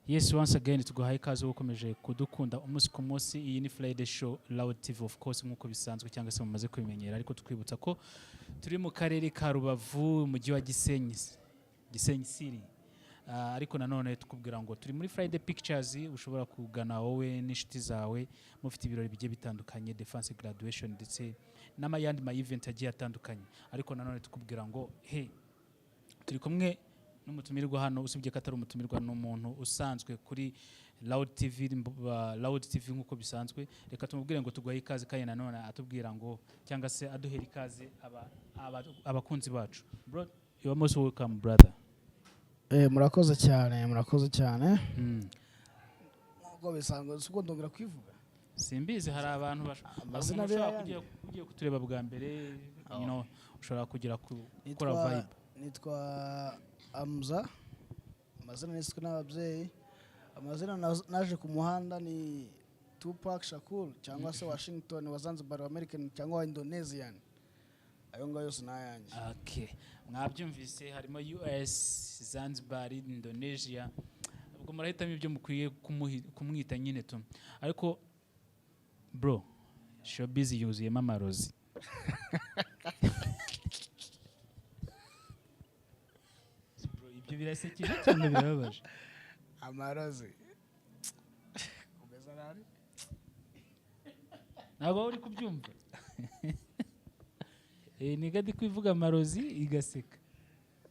Yes, once again tuguhaye ikaze ukomeje kudukunda umunsi ku munsi. Iyi ni Friday Show, Loud TV, of course, nk'uko bisanzwe cyangwa se mumaze kubimenyera. Ariko twibutsa ko turi mu karere ka Rubavu, umujyi wa Gisenyi, Gisenyi City. Ariko nanone tukubwira ngo turi muri Friday Pictures, ushobora kugana wowe n'inshuti zawe mufite ibirori bigiye bitandukanye, defense, graduation, ndetse n'amayandi ma event agiye atandukanye. Ariko nanone tukubwira ngo he, turi kumwe n'umutumirwa hano. Usibye ko atari umutumirwa, ni umuntu usanzwe kuri Loud TV, Loud TV nk'uko bisanzwe. Reka tumubwire ngo tuguhe ikaze, kandi nanone atubwira ngo cyangwa se aduhera ikaze abakunzi bacu. Bro, you are most welcome, brother. Murakoze cyane, murakoze cyane. Nk'uko bisanzwe, si ubwo ndongera kwivuga? Simbizi, hari abantu hari Amazina umuntu ushobora ariyo. Ugiye kutureba bwa mbere, ushobora kugira gukora Nitwa vibe. Nitwa Amza, amazina niswe n'ababyeyi. Amazina naje ku muhanda ni Tupac Shakur cyangwa se Washington wa Zanzibar wa American cyangwa wa Indonesian. Ayo ngayo yose ni ayanjye. Okay. Mwabyumvise, harimo US, Zanzibar, Indonesia. Ubwo murahitamo ibyo mukwiye kumwita nyine tu. Ariko bro, showbiz yuzuyemo amarozi. Bro, ibyo birasekeje cyane, birababaje. Amarozi kumeza nabi. Ntabwo waba uri kubyumva. Ni gadi kwivuga amarozi igaseka.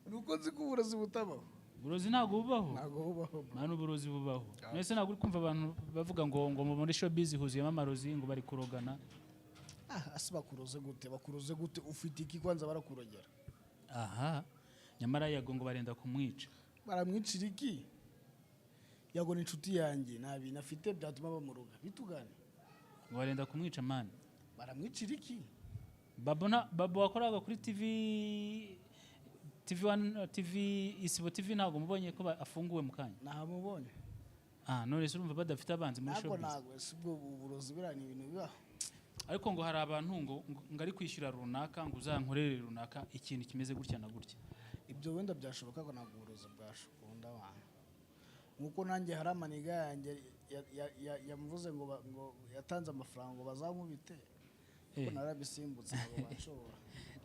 Ni uko nzi ko uburozi butabaho. Uburozi ntabwo bubaho? Ntabwo bubaho, bro. Mani, uburozi bubaho. Mwese ntabwo uri kumva abantu bavuga ngo muri showbiz huzuyemo amarozi, ngo bari kurogana? Ah, ase bakuroze gute? Bakuroze gute? Ufite iki kwanza barakurogera? Aha, nyamara Yago ngo barenda kumwica. Baramwicira iki? Yago ni inshuti yanjye, nta bintu afite byatuma bamuroga bitugane. Ngo barenda kumwica, man. Baramwicira iki? Babo na Babo wakoraga kuri TV One, TV Isibo TV, ntabwo mubonye ko afunguwe mu kanya? Ntahamubonye. Ah, none se urumva badafite abanzi muri Ntabwo showbiz? Ntabwo si ubwo uburozi, buriya ni ibintu bibaho. Ariko ngo hari abantu ngo ari kwishyura runaka, ngo uzankorere runaka ikintu kimeze gutya na gutya. Ibyo wenda byashoboka ko ntabwo uburozi bwashukunda abantu, nkuko nanjye hari amaniga yanjye yamuvuze ngo yatanze amafaranga ngo bazankubite, ariko narabisimbutse, ntabwo banshobora.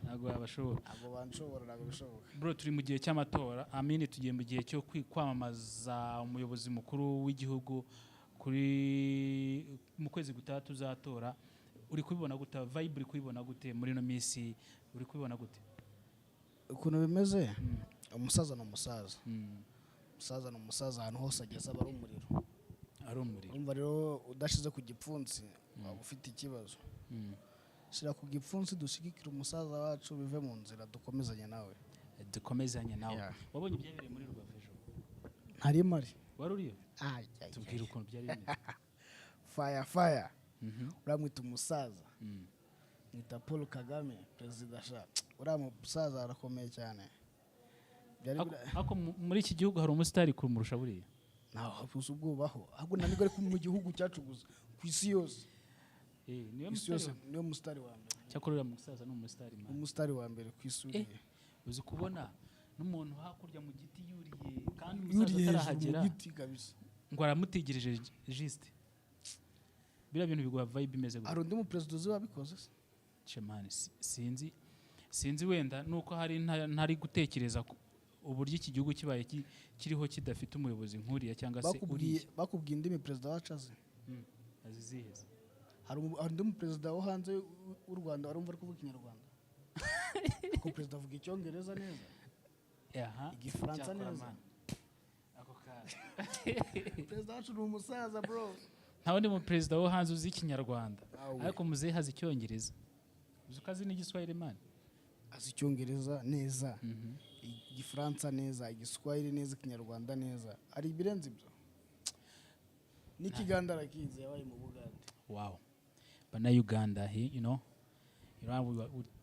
Ntabwo yabashobora. Ntabwo banshobora, ntabwo bishoboka. Bro, turi mu gihe cy'amatora, amini tugiye mu gihe cyo kwamamaza umuyobozi mukuru w'igihugu kuri mu kwezi gutaha tuzatora. Uri kubibona gute? Vibe uri kubibona gute muri ino minsi? Uri kubibona gute? Ukuntu bimeze, umusaza ni umusaza. Umusaza ni umusaza, ahantu hose ageze aba ari umuriro. Ari umuriro. Urumva rero, udashize ku gipfunsi waba ufite ikibazo. Shyira ku gipfunsi, dushyigikire umusaza wacu, bive mu nzira, dukomezanye nawe. Dukomezanye nawe. Yeah. Wabonye ibyabereye muri Rubavu ejo? Ntari mari. Wari uriyo? Tubwire ukuntu byari bimeze. Fire, fire. Uramwita umusaza, mwita Paul Kagame, perezida sha. Uriya musaza arakomeye cyane. Byari Ariko muri iki gihugu hari umusitari kumurusha buriya? Ntaho buze ubwubaho, ahubwo nta nubwo ari mu gihugu cyacu gusa, ku isi yose. Niwe Ku isi musitari yose niwe musitari wa mbere. Cyakora uriya musaza ni umusitari, man. Umusitari wa mbere ku isi uriya. Uzi kubona n'umuntu hakurya mu giti yuriye, kandi umusaza Yuriye hejuru mu atarahagera, giti kabisa. ngo aramutegereje juste. Biriya bintu biguha vibe imeze gute? Hari undi muperezida uzi wabikoze se? Shemani, sinzi, wenda nuko hari ntari gutekereza uburyo iki gihugu kibaye kiriho kidafite umuyobozi nk'uriya cyangwa se Bakubwiye uriya. Bakubwiye indimi perezida wacu azi? Azi izihe se? Hari undi muperezida wo hanze y'u Rwanda warumva ari kuvuga Ikinyarwanda? Kuko perezida avuga Icyongereza neza, Aha. Igifaransa Cyakora neza. man. Ako kaga. Perezida wacu ni umusaza, bro. Nta wundi mu perezida wo hanze uzi Ikinyarwanda. Awe. Ariko muzehe azi Icyongereza, uzi ko azi n'Igiswahili, man? Azi Icyongereza neza, Igifaransa neza, Igiswahili neza, Ikinyarwanda neza. Hari ibirenze ibyo? N'Ikiganda arakizi, yabaye mu Bugande. Wow, bana Uganda, he,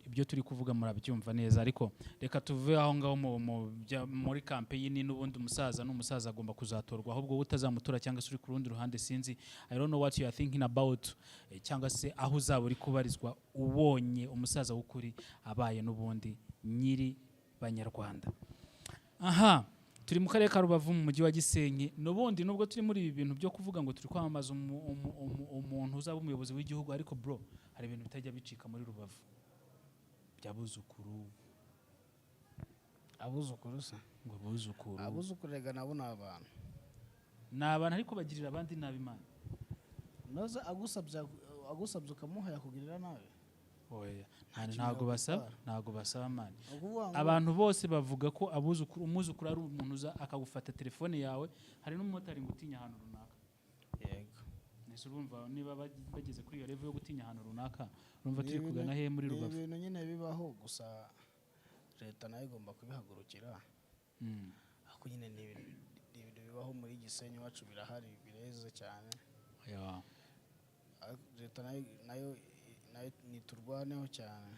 ibyo turi kuvuga murabyumva neza. Ariko reka tuve aho ngaho muri campaign. N'ubundi umusaza ni umusaza, agomba kuzatorwa. Ahubwo wowe utazamutora cyangwa se uri ku rundi ruhande, sinzi, I don't know what you are thinking about, cyangwa se aho uzaba uri kubarizwa ubonye umusaza w'ukuri abaye n'ubundi nyiri Banyarwanda. Aha Turi mu karere ka Rubavu, mu mujyi wa Gisenyi. N'ubundi nubwo turi muri ibi bintu byo kuvuga ngo turi kwamamaza umuntu uzaba umuyobozi w'igihugu, ariko bro, hari ibintu bitajya bicika muri Rubavu by'abuzukuru. Abuzukuru se? Ngo abuzukuru. Abuzukuru rega nabo ni abantu. Ni abantu, ariko bagirira abandi nabi, Imana. Noza agusabye ukamuha, yakugirira nabi? Oya. Nta kintu Ntabwo basaba. yagutwara. Ntabwo basaba, man. Ni ukuvuga ngo Abantu bose bavuga ko abuzukuru, umwuzukuru ari umuntu uza akagufata telefone yawe. Hari n'umumotari ngo utinya ahantu runaka. Yego. Ese urumva niba bageze kuri iyo level yo gutinya ahantu runaka, urumva Ni turi kugana hehe muri Ni Rubavu? ibintu nyine bibaho, gusa leta nayo igomba kubihagurukira. Ariko nyine ni ibintu bibaho muri Gisenyi iwacu, birahari, bireze cyane. Ariko leta nayo niturwaneho cyane,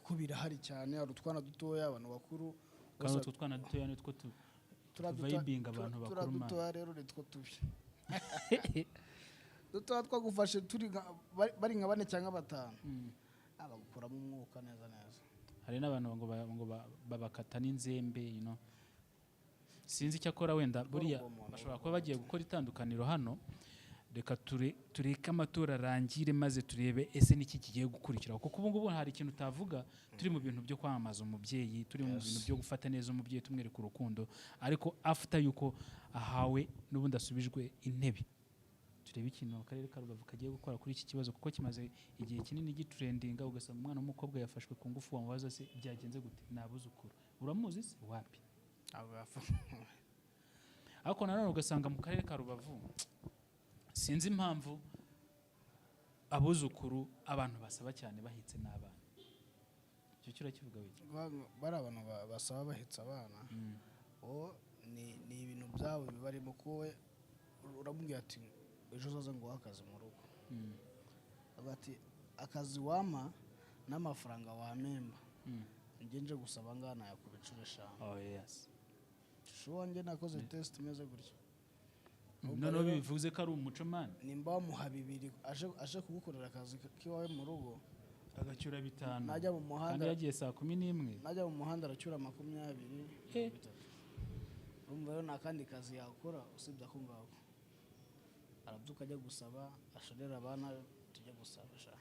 kuko birahari cyane. Hari utwana dutoya, abantu bakuru Kandi bose. utwo twana dutoya nitwo Turiya tuvayibinga abantu turiya bakuru, man. dutoya rero nitwo tubi. Dutoya twagufashe turi bari nka bane cyangwa batanu, bagukuramo umwuka neza neza. Hari n'abantu ngo babakata n'inzembe. Sinzi icyo akora wenda buriya. Urugomo, ni Bashobora kuba bagiye gukora itandukaniro hano. Reka tureke amatora arangire, maze turebe ese niki kigiye gukurikiraho, kuko ubu ngubu hari ikintu utavuga. Turi mu bintu byo kwamamaza umubyeyi, turi mu bintu byo gufata neza umubyeyi, tumwereka urukundo, ariko after yuko ahawe n'ubundi asubijwe intebe, turebe ikintu akarere ka Rubavu kagiye gukora kuri iki kibazo, kuko kimaze igihe kinini gitrendinga. Ugasanga umwana w'umukobwa yafashwe ku ngufu, wamubaza se byagenze gute? Ni abuzukuru. Uramuzi se? Wapi. Ntabwo yapfa. Ariko nanone ugasanga mu karere ka Rubavu, sinzi impamvu, abuzukuru abantu basaba cyane bahetse n'abana. Icyo cyo urakivuga wiki? Bari abantu basaba bahetse abana, bo ni ibintu byabo bibarimo, ko we uramubwira ati: "Ejo uzaze nguhe akazi mu rugo." Avuga ati: "Akazi wampa n'amafaranga wampemba, njye nje gusaba ngana yakuba inshuro 5." Oh yes. Shuwa, njye nakoze test imeze gutya. Ubwo Noneho rero bivuze ko ari umuco, man. Nimba wamuha 2 aje kugukorera akazi k'iwawe mu rugo, agacyura 5. Najya mu Kandi muhanda, yagiye saa 11. najya mu muhanda aracyura 20, 30. Urumva rero nta kandi kazi yakora usibye ako ngako. Arabyuka ajya gusaba, ashorera abana, tujya gusaba sha.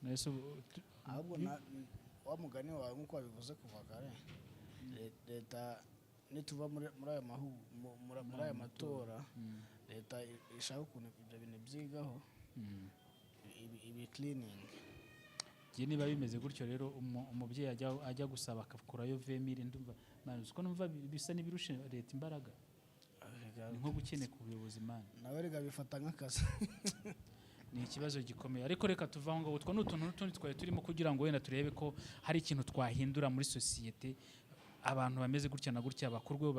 Nahise ubu Ahubwo wa mugani wawe, nk'uko wabivuze kuva kare, leta nituva muri aya matora, leta ishaka ukuntu ibyo bintu byigaho, ibi cleaning. Njye niba bimeze gutyo rero, umubyeyi ajya gusaba akakurayo 20 000, ndumva, man, uzi ko numva bisa n'ibirusha leta imbaraga? Ni nko gukeneka ubuyobozi, man. Nawe rega bifata nk'akazi. Ni ikibazo gikomeye, ariko reka tuve aho ngaho. Utwo ni utuntu n'utundi twari turimo kugira ngo wenda turebe ko hari ikintu twahindura muri sosiyete. Abantu bameze gutya na gutya bakurwe,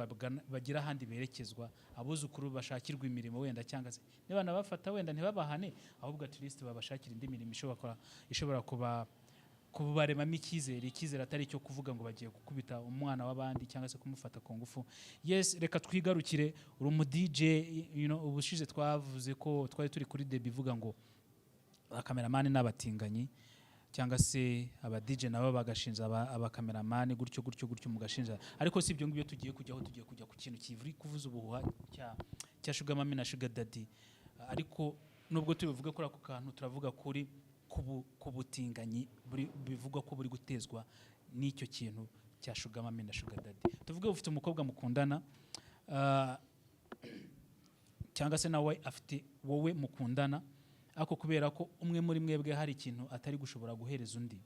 bagire ahandi berekezwa, abuzukuru bashakirwa imirimo wenda, cyangwa se niba banabafata wenda ntibabahane, ahubwo at least babashakira indi mirimo ishobora kuba kubaremamo icyizere, icyizere atari icyo kuvuga ngo bagiye gukubita umwana w'abandi cyangwa se kumufata ku ngufu. Yes, reka twigarukire. Uri umu DJ. Ubushize twavuze ko twari turi kuri débat ivuga ngo abakameramani n'abatinganyi, cyangwa se aba DJ nabo bagashinja abakameramani gutyo gutyo gutyo, mugashinja. Ariko si ibyo ngibyo tugiye kujyaho. Tugiye kujya ku kintu kiri kuvuza ubuhuha cya sugar mummy na sugar daddy. Ariko nubwo tubivuga kuri ako kantu, turavuga kuri ku butinganyi bivugwa ko buri gutezwa n'icyo kintu cya sugar mummy na sugar daddy. Tuvuge ufite umukobwa mukundana, cyangwa se nawe afite wowe mukundana, ariko kubera ko umwe muri mwebwe hari ikintu atari gushobora guhereza undi,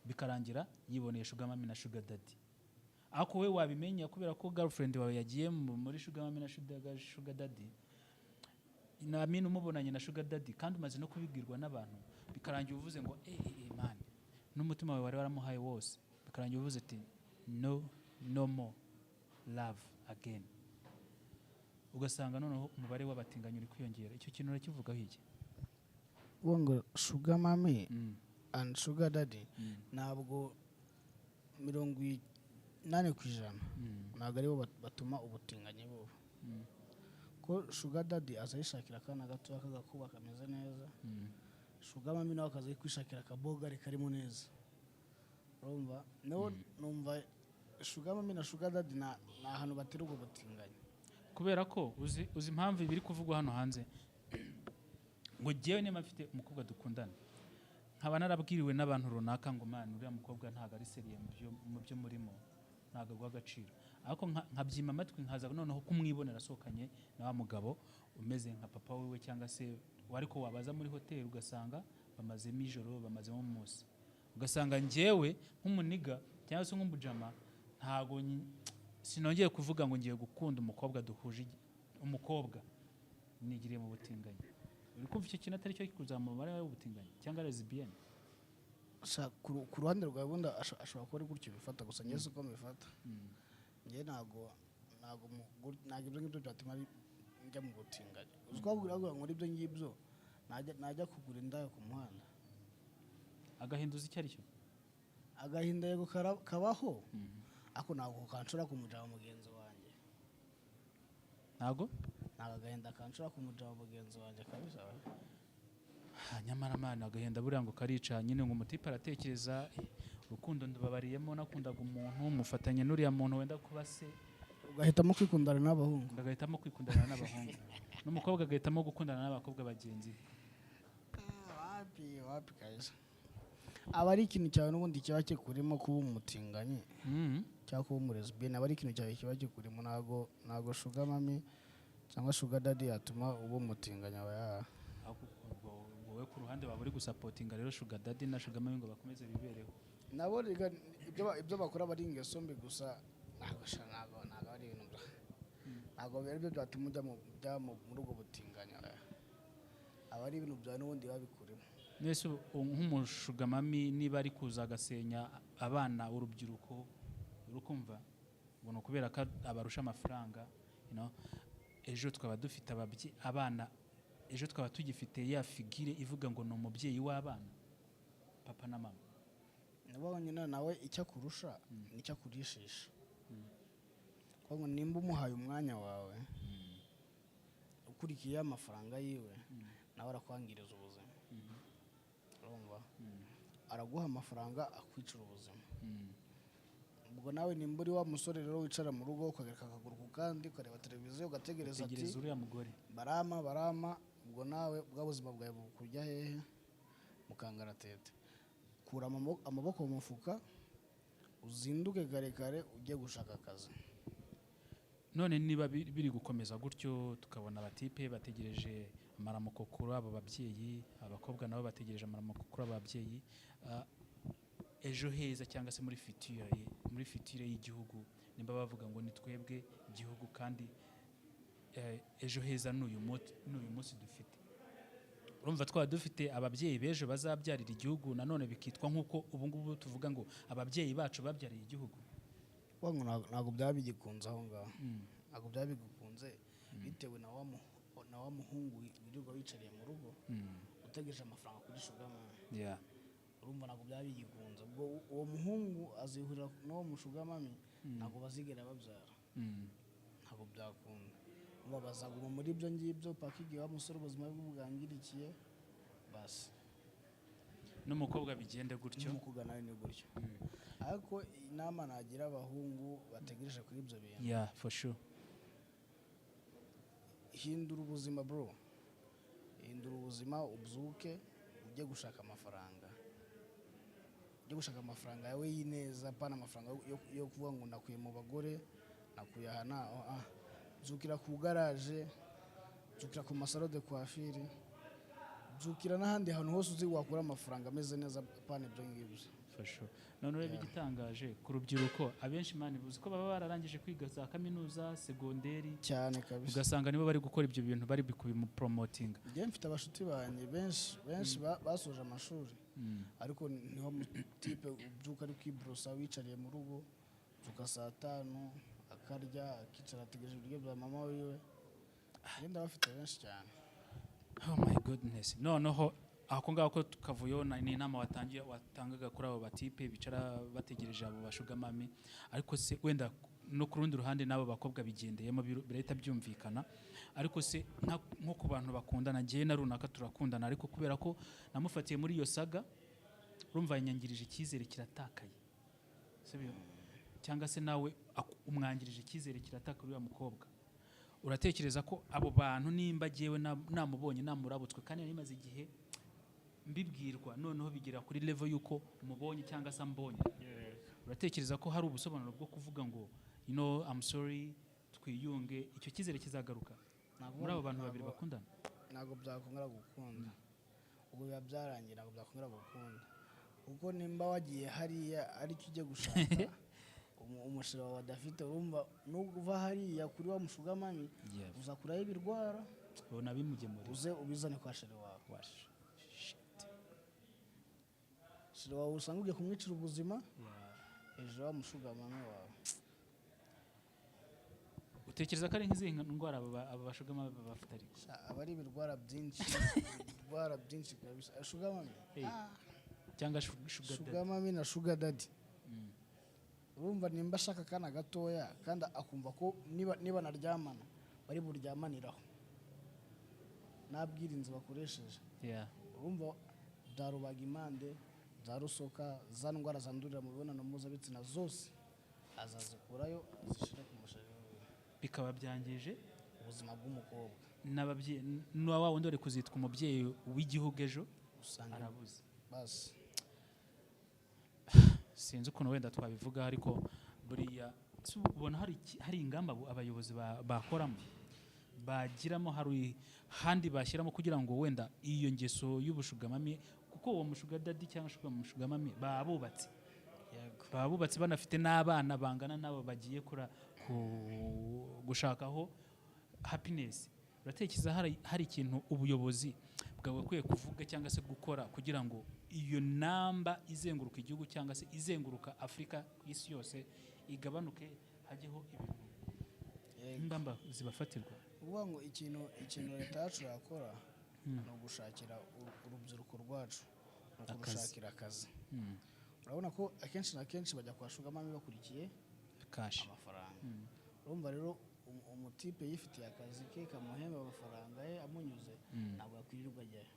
bikarangira yiboneye sugar mummy na sugar daddy. Ariko wowe wabimenya kubera ko girlfriend wawe yagiye muri sugar mummy na sugar daddy, namina umubonanye na sugar daddy, kandi umaze no kubibwirwa n'abantu, bikarangira uvuze ngo eh eh eh man, n'umutima wawe wari waramuhaye wose, bikarangira uvuze ati: "No, no more love again." Ugasanga noneho umubare w'abatinganyi uri kwiyongera. Icyo kintu urakivugaho iki? Uvuga ngo sugar mummy and sugar daddy, ntabwo 80% ntabwo aribo batuma ubutinganyi buba, ko sugar daddy aza yishakira akana gatoya k'agakuba kameze neza, sugar mummy nawe akaza kwishakira akabogari karimo neza. Urumva niwo numva. Sugar mummy na sugar daddy ni ahantu batera ubwo butinganyi. Kubera ko uzi impamvu ibiri kuvugwa hano hanze, ngo jyewe niba mfite umukobwa dukundana, nkaba narabwiriwe n'abantu runaka ngo: "Man, uriya mukobwa ntabwo ari sérieux mu byo murimo, ntabwo aguha agaciro," ariko nkabyima amatwi, nkaza noneho kumwibonera asohokanye na wa mugabo umeze nka papa wiwe, cyangwa se ariko wabaza muri hoteli ugasanga bamazemo ijoro, bamazemo umunsi, ugasanga njyewe nk'umunigga cyangwa se nk'umujama ntabwo sinongeye kuvuga ngo ngiye gukunda umukobwa duhuje umukobwa nigiriye mu butinganyi. Uri kumva icyo kintu atari cyo kuzamura umubare w'ubutinganyi cyangwa lesbienne? Sha, ku ruhande rwawe bundi ashobora kuba ari gutyo bifata, gusa njye siko mbifata. Njye ntabwo ibyo ngibyo byatuma njya mu butinganyi. Uzi ko kugira ngo nkore ibyo ngibyo najya kugura indaya ku muhanda. Agahinduza icyo ari cyo. Agahinda yego kabaho, ariko ntabwo kanshora ku mujama mugenzi wanjye. Ntabwo? Ntabwo agahinda kanshora ku mujama mugenzi wanjye kabisa. Ah, nyamara mana, agahinda buriya ngo karica nyine. Ngo umutipe aratekereza: "Eh, urukundo ndubabariyemo, nakundaga umuntu, mufatanye n'uriya muntu wenda kuba se." Ugahitamo kwikundana n'abahungu. Agahitamo kwikundana n'abahungu, n'umukobwa agahitamo gukundana n'abakobwa bagenzi be. Wapi, wapi kabisa. Aba ari ikintu cyawe n'ubundi kiba kikurimo kuba umutinganyi cyangwa kuba umulesbienne, aba ari ikintu cyawe kiba kikurimo. Ntabwo sugar mummy cyangwa sugar daddy yatuma uba umutinganyi, aba ya Ahubwo ubwo wowe ku ruhande waba uri gusupportinga rero sugar daddy na sugar mummy ngo bakomeze bibereho? Nabo rega ibyo bakora aba ari ingeso mbi gusa. Ntabwo sha, ntabwo ari ibintu ntabwo ari byo byatuma ujya muri ubwo butinganyi. Aba ari ibintu byawe n'ubundi biba bikurimo. Nese ubu nk'umusugar mummy niba ari kuza agasenya abana, urubyiruko, urukumva ngo ni ukubera ko abarusha amafaranga, ejo twaba dufite abana, ejo twaba tugifite ya figure ivuga ngo ni umubyeyi w'abana, papa na mama? Niba nyine nawe icyo akurusha nicyo akurishisha, kuko ngo nimba umuhaye umwanya wawe ukurikiye amafaranga yiwe, nawe arakwangiriza ubuzima. Urumva, araguha amafaranga akwicira ubuzima. Ubwo nawe nimba uri wa musore rero wicara mu rugo ukagereka akaguru ku kandi, ukareba televiziyo, ugategereza ati tegereza uriya mugore. Barama barama, ubwo nawe bwa buzima bwawe bukujya hehe? Mu kangaratete. Kura amaboko mu mufuka, uzinduke kare kare ujye gushaka akazi. None niba biri gukomeza gutyo, tukabona abatipe bategereje amaramuko kuri abo babyeyi, abakobwa nabo bategereje amaramuko kuri abo babyeyi, ejo heza cyangwa se muri future y'igihugu, nimba bavuga ngo ni twebwe igihugu kandi ejo heza ni uyu munsi dufite, urumva twaba dufite ababyeyi b'ejo bazabyarira igihugu nanone, bikitwa nk'uko ubu ngubu tuvuga ngo ababyeyi bacu babyariye igihugu? Kuvuga ngo ntabwo byaba bigikunze aho ngaho, ntabwo byaba bigukunze bitewe na wa muhungu wirirwa wicariye mu rugo utegereje amafaranga kuri sugar mummy. Urumva ntabwo byaba bigikunze. Ubwo uwo muhungu azihurira n'uwo musugar mummy, ntabwo bazigera babyara. Ntabwo byakunda. Urumva bazaguma muri ibyo ngibyo paka igihe wa musore ubuzima bwe bwangirikiye basi. N'umukobwa bigende gutyo. N'umukobwa nawe ni gutyo. Ariko inama nagira abahungu bategereje kuri ibyo bintu, Yeah, for sure. hindura ubuzima bro, hindura ubuzima, ubyuke ujye gushaka amafaranga, ujye gushaka amafaranga yawe y'ineza, pana amafaranga yo kuvuga ngo nakuye mu bagore, nakuye aha na ah. Byukira ku garaje, byukira ku masalon de coiffure, byukira n'ahandi hantu hose uzi wakura amafaranga ameze neza, pana ibyo ngibyo. For sure. None urebe igitangaje ku rubyiruko, abenshi man uzi ko baba bararangije kwiga za kaminuza, segonderi, Cyane kabisa. ugasanga nibo bari gukora ibyo bintu, bari kubimupromotinga. Njye mfite abashuti banjye benshi benshi basoje amashuri, ariko niho mutipe ubyuka ari kwiborosa, wicariye mu rugo, ubyuka saa 5 akarya, akicara ategereje ibiryo bya mama wiwe. Njye ndabafite benshi cyane. Oh my goodness. Noneho ako ngako tukavuyeho, ni inama watangiye watangaga kuri abo batipe bicara bategereje abo basugar mummy. Ariko se wenda no ku rundi ruhande n'abo bakobwa bigendeyemo, birahita byumvikana. Ariko se nko ku bantu bakundana, njyewe na runaka turakundana, ariko kubera ko namufatiye muri iyo saga, urumva yanyangirije icyizere, kiratakaye, sibyo? Cyangwa se nawe umwangirije icyizere kirataka uriya mukobwa. Uratekereza ko abo bantu, nimba jyewe namubonye, namurabutswe, kandi nari maze igihe mbibwirwa, noneho bigera kuri level y'uko mubonye cyangwa se ambonye, uratekereza ko hari ubusobanuro bwo kuvuga ngo "I'm sorry, twiyunge", icyo cyizere kizagaruka muri abo bantu babiri bakundana? Ntabwo byakongera gukunda. Ubwo biba byarangiye, ntabwo byakongera gukunda, kuko nimba wagiye hariya aricyo ujya gushaka umusheri wawe adafite, urumva nuva hariya kuri wa musugar mummy uzakuraho ibirwara. Ubona bimugemuriye. Uze ubizane kwa chéri wawe. Wash. Shit. Chéri wawe usanga ugiye kumwicira ubuzima hejuru wa musugar mummy wawe. Utekereza ko ari nk'izihe ndwara aba basugar mummy baba bafite ariko? Sha, aba ari ibirwara byinshi, ibirwara byinshi kabisa. Sugar mummy Hey. Cyangwa sugar daddy. Sugar mummy na sugar daddy, urumva nimba ashaka akana gatoya kandi akumva ko niba naryamana bari buryamaniraho, nta bwirinzi bakoresheje, urumva bya rubagimpande, bya rusoka, za ndwara zandurira mu mibonano mpuzabitsina zose azazikurayo azishyira ku musheri wiwe. Bikaba byangije ubuzima bw'umukobwa. N'ababyeyi na wa wundi wari kuzitwa umubyeyi w'igihugu ejo usanga arabuze. Basi. Sinzi ukuntu wenda twabivuga, ariko buriya si ubona hari ingamba abayobozi bakoramo, bagiramo, hari handi bashyiramo kugira ngo wenda iyo ngeso y'ubusugar mummy, kuko uwo musugar daddy cyangwa musugar mummy baba bubatse, baba bubatse banafite n'abana bangana n'abo bagiye gushakaho happiness. Uratekereza hari ikintu ubuyobozi bwagakwiye kuvuga cyangwa se gukora kugira ngo iyo namba izenguruka igihugu cyangwa se izenguruka Afurika, ku isi yose igabanuke, hajyeho ibintu, ingamba zibafatirwa? Ukuvuga ngo ikintu leta yacu yakora ni ugushakira urubyiruko rwacu, ni ukurushakira akazi. Urabona ko akenshi na kenshi bajya kwa sugar mummy bakurikiye cash. amafaranga. Urumva rero umutipe yifitiye akazi ke kamuhemba amafaranga ye amunyuze, ntabwo yakwirirwa ajyayo.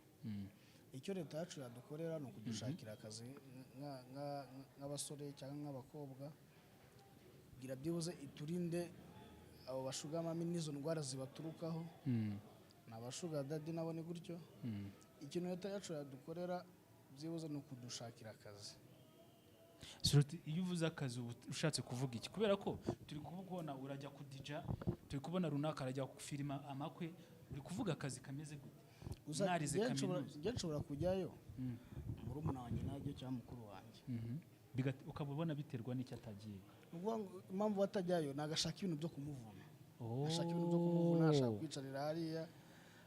Icyo leta yacu yadukorera ni ukudushakira akazi nk'abasore cyangwa nk'abakobwa, kugira byibuze iturinde abo basugar mummy n'izo ndwara zibaturukaho. Ni abasugar daddy nabo ni gutyo. Ikintu leta yacu yadukorera byibuze ni ukudushakira akazi. Suruti, iyo uvuze akazi uba ushatse kuvuga iki? Kubera ko turi kubona urajya kudija, turi kubona runaka arajya gufilima amakwe, uri kuvuga akazi kameze gute? Gusa Mwarize njye kaminuza. Njye nshobora kujyayo murumuna wanjye najyo cyangwa mukuru wanjye. Ukaba ubona biterwa n'icyo atagiye. Ni ukuvuga ngo impamvu batajyayo ni agashaka ibintu byo kumuvuna, ashaka ibintu byo kumuvuna, ashaka kwicarira hariya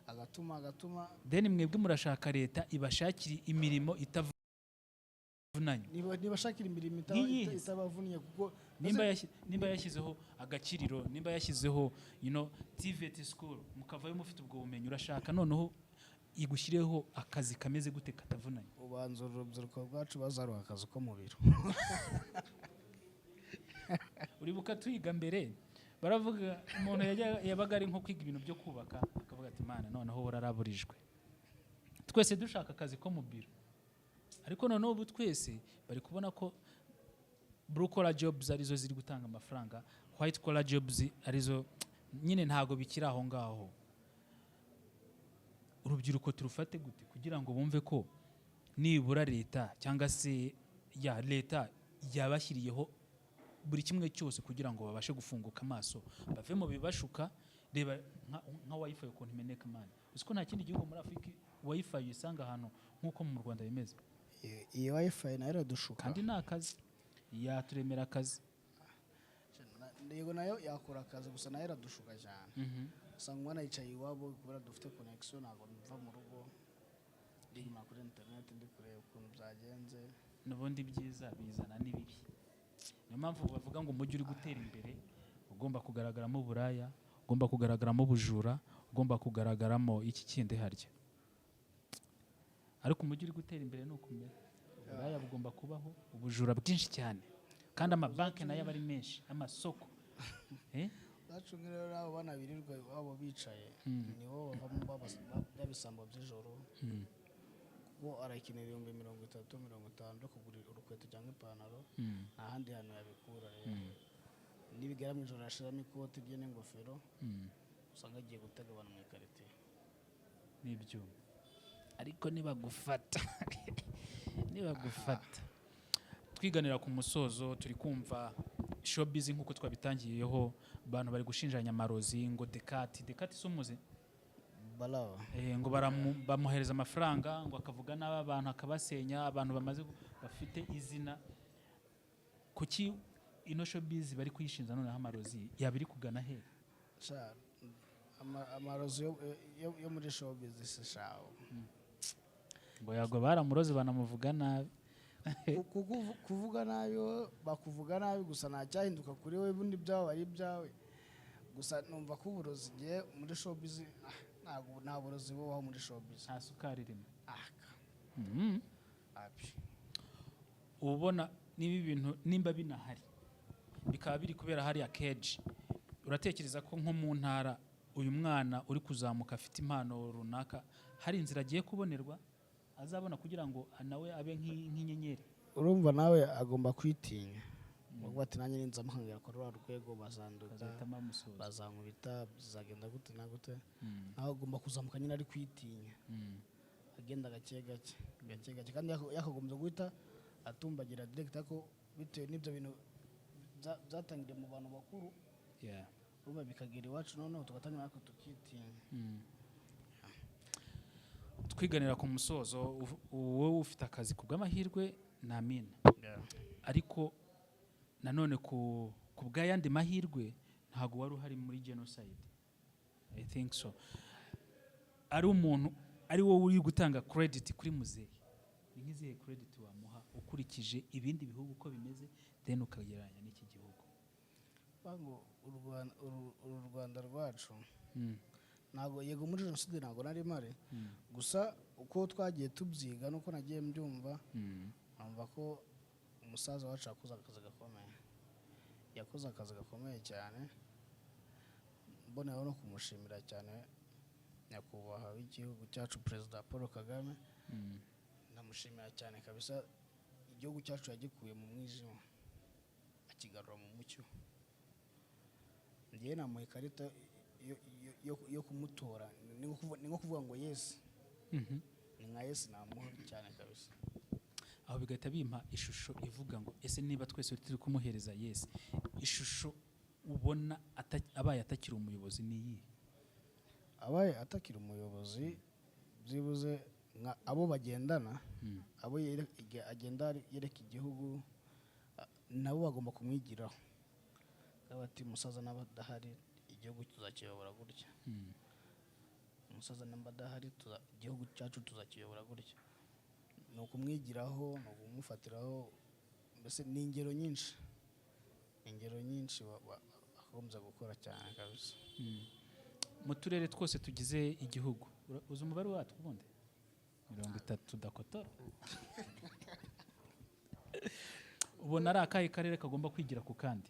agatuma. Then mwebwe murashaka leta ibashakira imirimo itavunanye? Niba ashakira imirimo Nk'iyihe se? itabavunnye, kuko Nimba yashyizeho agakiriro, nimba yashyizeho TVET school, mukavayo mufite ubwo bumenyi, urashaka noneho igushyireho akazi kameze gute katavunanye? Ubanza urubyiruko rwacu bazaruha akazi ko mu biro. Uribuka twiga mbere baravuga umuntu yabaga ari nko kwiga ibintu byo kubaka, akavuga ati: "Mana, noneho wararaburijwe." Twese dushaka akazi ko mu biro, ariko noneho ubu twese bari kubona ko blue collar jobs arizo ziri gutanga amafaranga, white collar jobs arizo nyine ntago bikiri aho ngaho. Urubyiruko turufate gute kugira ngo bumve ko nibura leta cyangwa se ya leta yabashyiriyeho buri kimwe cyose kugira ngo babashe gufunguka amaso, bave mu bibashuka? Reba nka WiFi ukuntu imeneka, man. Uzi ko nta kindi gihugu muri Afurika WiFi uyisanga ahantu nk'uko mu Rwanda bimeze? Iyi WiFi nayo iradushuka. Kandi ni akazi, yaturemera akazi. Yego, nayo yakora akazi, gusa nayo iradushuka cyane. Usanga umwana yicaye iwabo, kubera dufite connection ntabwo mva mu rugo, ndiguma kuri interineti ndi kureba ukuntu byagenze. N'ubundi byiza bizana n'ibibi. Niyo mpamvu bavuga ngo umujyi uri gutera imbere ugomba kugaragaramo uburaya, ugomba kugaragaramo ubujura, ugomba kugaragaramo iki kindi harya. Ariko umujyi uri gutera imbere ni ukumera, uburaya bugomba kubaho, ubujura bwinshi cyane, kandi amabanki nayo aba ari menshi, amasoko. Eh? Bacunge rero n'abo bana birirwa iwabo bicaye, nibo bavamo bya bisambo by'ijoro. Kuko arakenera 30,000, 50 byo kugura urukweto cyangwa ipantaro. Nta handi hantu yabikura. Rero nibigera mu ijoro, arashiramo ikoti rye n'ingofero, usanga agiye gutega abantu mu ikaritsiye. N'ibyuma. Ariko nibagufata, nibagufata. Twiganira ku musozo, turi kumva showbiz nk'uko twabitangiyeho, abantu bari gushinjanya amarozi ngo Dekati, Dekati si umuzi? Barawa. Ngo bamuhereza amafaranga ngo akavuga nabi abantu, akabasenya, abantu bamaze bafite izina. Kuki ino showbiz bari kuyishinja noneho amarozi? Yaba iri kugana he? Sha, amarozi yo muri showbiz si shawo. Ngo yago baramuroze, banamuvuga nabi. Kuvuga nabi, bakuvuga nabi gusa, nta cyahinduka kuri we. Ubundi ibyawe ari ibyawe gusa. Numva ko uburozi igihe muri showbiz, ntabwo, nta burozi bubaho muri showbiz. Nta sukari irimo. Ah, abi. Ubona niba ibintu nimba binahari, bikaba biri kubera hariya keji, uratekereza ko nko mu ntara uyu mwana uri kuzamuka afite impano runaka, hari inzira agiye kubonerwa, azabona kugira ngo nawe abe nk'inyenyeri? Urumva nawe agomba kwitinya. Bavuga ati: "Nanjye ninzamuka nkagera kuri rwa rwego, bazanduka, bazahitamo bamusoza, bazankubita, bizagenda gute na gute." Nawe agomba kuzamuka nyine ari kwitinya, agenda gake gake, gake gake, kandi yakagombye guhita atumbagira direct, ariko bitewe n'ibyo bintu byatangiriye mu bantu bakuru, urumva bikagera iwacu, noneho tugatangira natwe tukitinya. Twiganira ku musozo, wowe ufite akazi ku bw'amahirwe ni amina, ariko nanone ku bw'ayandi mahirwe ntabwo wari uhari muri genocide, I think so. Ari umuntu, ari wowe uri gutanga credit kuri muzehe, ni nk'izihe credit wamuha ukurikije ibindi bihugu uko bimeze, then ukagereranya n'iki gihugu? Bavuga ngo uru Rwanda rwacu, ntabwo, yego, muri jenoside ntabwo nari mpari, gusa uko twagiye tubyiga nuko nagiye mbyumva, numva ko umusaza wacu yakoze akazi gakomeye, yakoze akazi gakomeye cyane. Mboneyeho no kumushimira cyane, nyakubahwa w'igihugu cyacu, Perezida Paul Kagame. Ndamushimira cyane kabisa. Igihugu cyacu yagikuye mu mwijima akigarura mu mucyo. Ngewe namuha ikarita yo kumutora, ni nko kuvuga ngo yes, ni nka yes namuha cyane kabisa. Aho bigahita bimpa ishusho ivuga ngo: ese niba twese turi kumuhereza yes, ishusho ubona abaye atakiri umuyobozi ni iyihe? Abaye atakiri umuyobozi, byibuze nka abo bagendana, abo agenda yereka igihugu, nabo bagomba kumwigiraho. Bakavuga bati: "Umusaza naba adahari, igihugu tuzakiyobora gutya. Umusaza namba adahari, igihugu cyacu tuzakiyobora gutya." Ni ukumwigiraho, ni ukumufatiraho, mbese ni ingero nyinshi, ingero nyinshi bakagombye gukora cyane kabisa. Mu turere twose tugize igihugu, uzi umubare watwo ubundi? 30 dakotora. Ubona ari akahe karere kagomba kwigira ku kandi?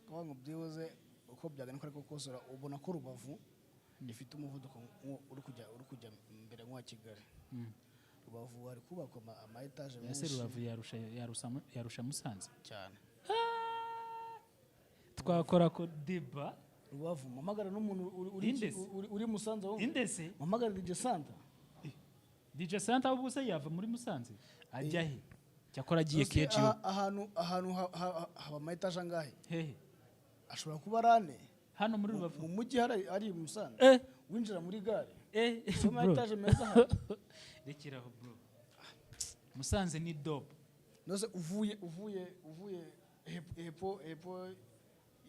Kuvuga ngo byibuze uko byagana uko ariko kose, ubona ko Rubavu ifite umuvuduko uri kujya mbere nk'uwa Kigali. Rubavu hari kubakwa ama etaje Ese menshi. Rubavu yarusha Musanze? Cyane. Twakora ko deba. Rubavu, mpamagara n'umuntu uri Indese. uri Musanze wumve. Indese. Mpamagara DJ Santa. DJ Santa ahubwo se yava muri Musanze ajya he? Cyakora agiye Uzi, keji. Ahantu haba ama etaje angahe? Hehe? Ashobora kuba ari ane. Hano muri Rubavu? Mu mujyi hari ari i Musanze, winjira muri gare, si ama Bro. etaje meza ahari? Rekeraho bro, Musanze ni dope. Nose uvuye hepfo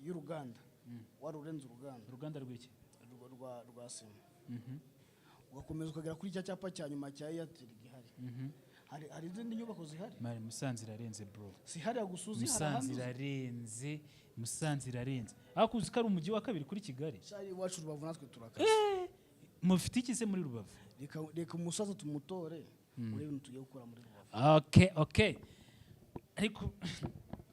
y'uruganda, wari urenze uruganda. Uruganda rw'iki? Rwa sima, ugakomeza ukagera kuri cya cyapa cya nyuma cya Airtel gihari, hari izindi nyubako zihari. Mari, Musanze irarenze bro. Si hariya gusa uzi, hari Musanze ahandi uzi. irarenze, Musanze irarenze. Ariko uzi ko ari umujyi wa kabiri kuri Kigali? Shari, iwacu Rubavu natwe turakaze. Mufite iki se muri Rubavu? Reka umusaza tumutore, urebe ibintu tugiye gukora muri Rubavu. Okay, ariko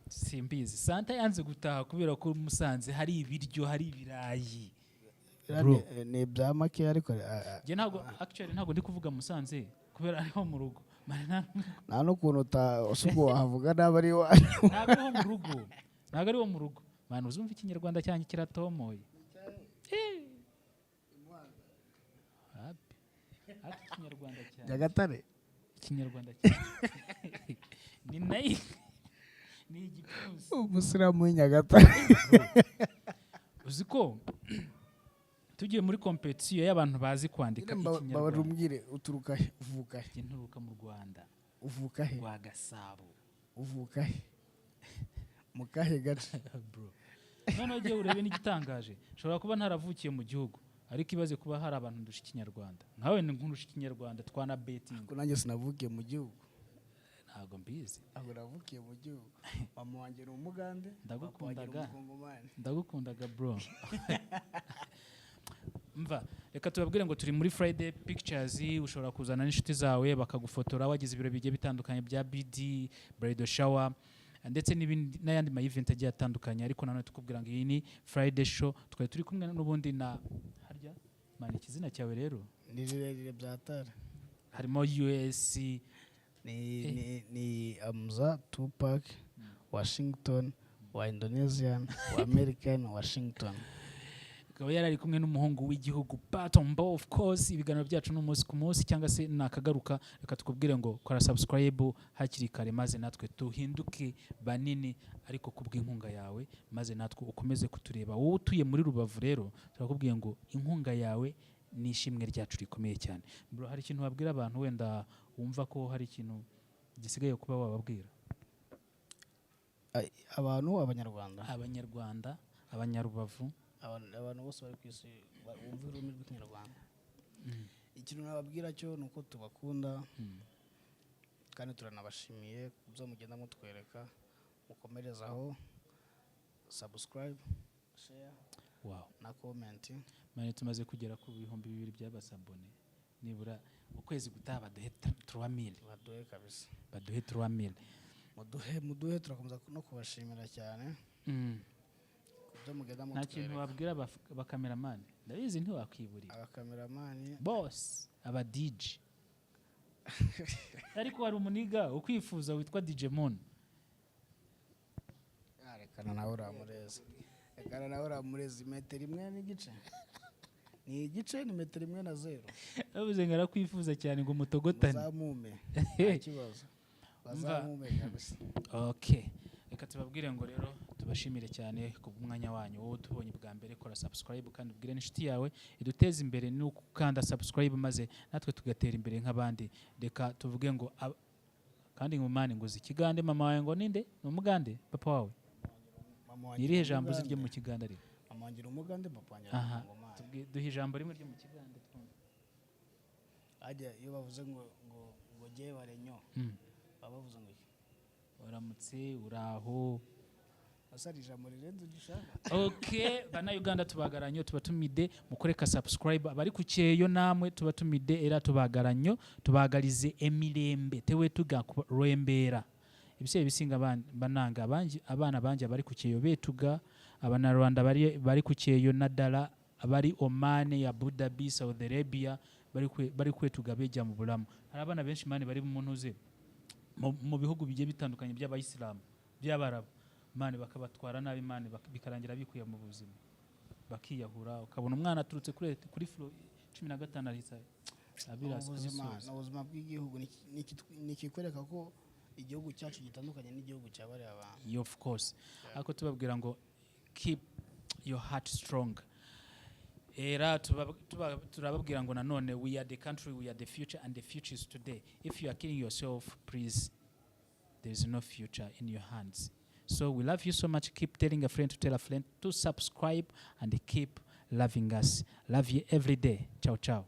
simbizi, Santa yanze gutaha kubera ko Musanze hari ibiryo, hari ibirayi. Bro. Ni ibya make, ariko Njye ntabwo, actually ntabwo ndi kuvuga Musanze kubera ariho mu rugo. Man, nta n'ukuntu ubwo wahavuga nabi ari iwanyu. Ntabwo ariho mu rugo, ntabwo ariho mu rugo. Man, uzumva Ikinyarwanda cyanjye kiratomoye. Wapi. Ariko Ikinyarwanda cyanjye Nyagatare. Ikinyarwanda cyanjye ni nayi, ni igipfunsi. Umusilamu w'i Nyagatare. Uzi ko tugiye muri competition y'abantu bazi kwandika Ikinyarwanda? Umbwire, uturuka he? Uvuka he? Njye nturuka mu Rwanda. Uvuka he? Rwa Gasabo. Uvuka he, mu kahe gace? Bro, noneho ugiye urebe n'igitangaje, nshobora kuba ntaravukiye mu gihugu, ariko ibaze kuba hari abantu ndusha Ikinyarwanda. Nkawe ni nkurusha Ikinyarwanda, twana betting. Ko nanjye sinavukiye mu gihugu? Ntabwo mbizi. Ntabwo navukiye mu gihugu. Mama wanjye ni Umugande, papa wanjye ni Ndagukundaga. Umukongomani. Ndagukundaga, bro. Mva, reka tubabwire ngo turi muri Friday Pictures. Ushobora kuzana n'inshuti zawe bakagufotora wagize ibiro bigiye bitandukanye bya BD, bridal shower, ndetse n'ibindi n'ayandi ma event agiye atandukanye. Ariko nanone tukubwira ngo iyi ni Friday Show. Twari turi kumwe n'ubundi na harya, man, ikizina cyawe rero? Ni rirerire bya tare. Harimo US. Ni Amza Tupac Washington wa Indonesian wa American Washington. Akaba yari ari kumwe n'umuhungu w'igihugu Batombo. Of course, ibiganiro byacu ni umunsi ku munsi cyangwa se nakagaruka. Reka tukubwire ngo kora subscribe hakiri kare, maze natwe tuhinduke banini, ariko kubw'inkunga yawe, maze natwe ukomeze kutureba. Wowe utuye muri Rubavu rero, turakubwiye ngo inkunga yawe ni ishimwe ryacu rikomeye cyane. Bro, hari ikintu wabwira abantu? Wenda wumva ko hari ikintu gisigaye kuba wababwira? Abantu, Abanyarwanda? Abanyarwanda, Abanyarubavu. Abantu bose bari ku isi bumva ururimi rw'Ikinyarwanda, ikintu nababwira cyo ni uko tubakunda kandi turanabashimiye ku byo mugenda mutwereka. Mukomerezaho, subscribe, share na comment. Man, tumaze kugera ku 2000 by'abasabone. Nibura ukwezi gutaha baduhe 3000. Baduhe kabisa. Baduhe 3000. Muduhe, muduhe, turakomeza no kubashimira cyane ku byo mugenda Nta kintu mutwereka. wabwira abakameramani? Ndabizi ntiwakwiburira. Abakameramani? Bose, aba DJ. Ariko hari umuniga ukwifuza witwa DJ Moon. Ah, rekana nawe uramurezi, rekana nawe uramurezi. Metero imwe n'igice, ni igice, ni metero imwe na zeru. Bavuze ngo arakwifuza cyane ngo mutogotane. Muzamume, nta kibazo, bazamume kabisa. Okay, reka tubabwire ngo rero tubashimire cyane ku bw'umwanya wanyu. Wowe tubonye bwa mbere, kora subscribe kandi ubwire n'inshuti yawe iduteze imbere ni ukanda subscribe, maze natwe tugatera imbere nk'abandi. Reka tuvuge ngo kandi ngo man, ngo uzi Ikigande? Mama wawe ngo ninde? Ni Umugande? Papa wawe? Mama wanjye Ni irihe ni jambo uzi ryo Umugande. mu Kigande ariko? Mama wanjye ni Umugande, papa wanjye ni Aha. Umukongomani. Duhe ijambo rimwe ryo mu Kigande twumve. Hajya iyo bavuze ngo jye barenyo, baba bavuze ngo iki? Uramutse, uraho. Asa ari ijambo rirenze ugishaka. Okay, bana Uganda, tubagaranyo, tubatumide mukore ka subscribe. Abari ku kyeyo namwe tubatumide, era tubagaranyo, tubagalize emirembe, tewetuga ku lwembeera. Ebiseera ebisinga bananga bangi, abaana bangi abali ku kyeyo beetuga. Abanyarwanda bari ku kyeyo, naddala abali Oman, Abu Dhabi, Saudi Arabia, bari kwetuga bejja mu bulamu. Hari abaana benshi, man, bari mu ntuze mu bihugu bigiye bitandukanye by'Abayisilamu, by'Abarabu, man, bakabatwara nabi, man, bikarangira bikuye mu buzima, bakiyahura. Ukabona umwana aturutse kuri floor 15 arahita abirasa. Ubuzima Abisoza. Ni ubuzima bw'igihugu, ni ikikwereka ko igihugu cyacu gitandukanye n'igihugu cya bariya bantu. Yeah, of course. Ariko tubabwira ngo keep your heart strong. Era turababwira ngo nanone we are the country, we are the future, and the future is today. If you are killing yourself, please, there is no future in your hands. So we love you so much. Keep telling a friend to tell a friend to subscribe and keep loving us. Love you every day. Ciao, ciao.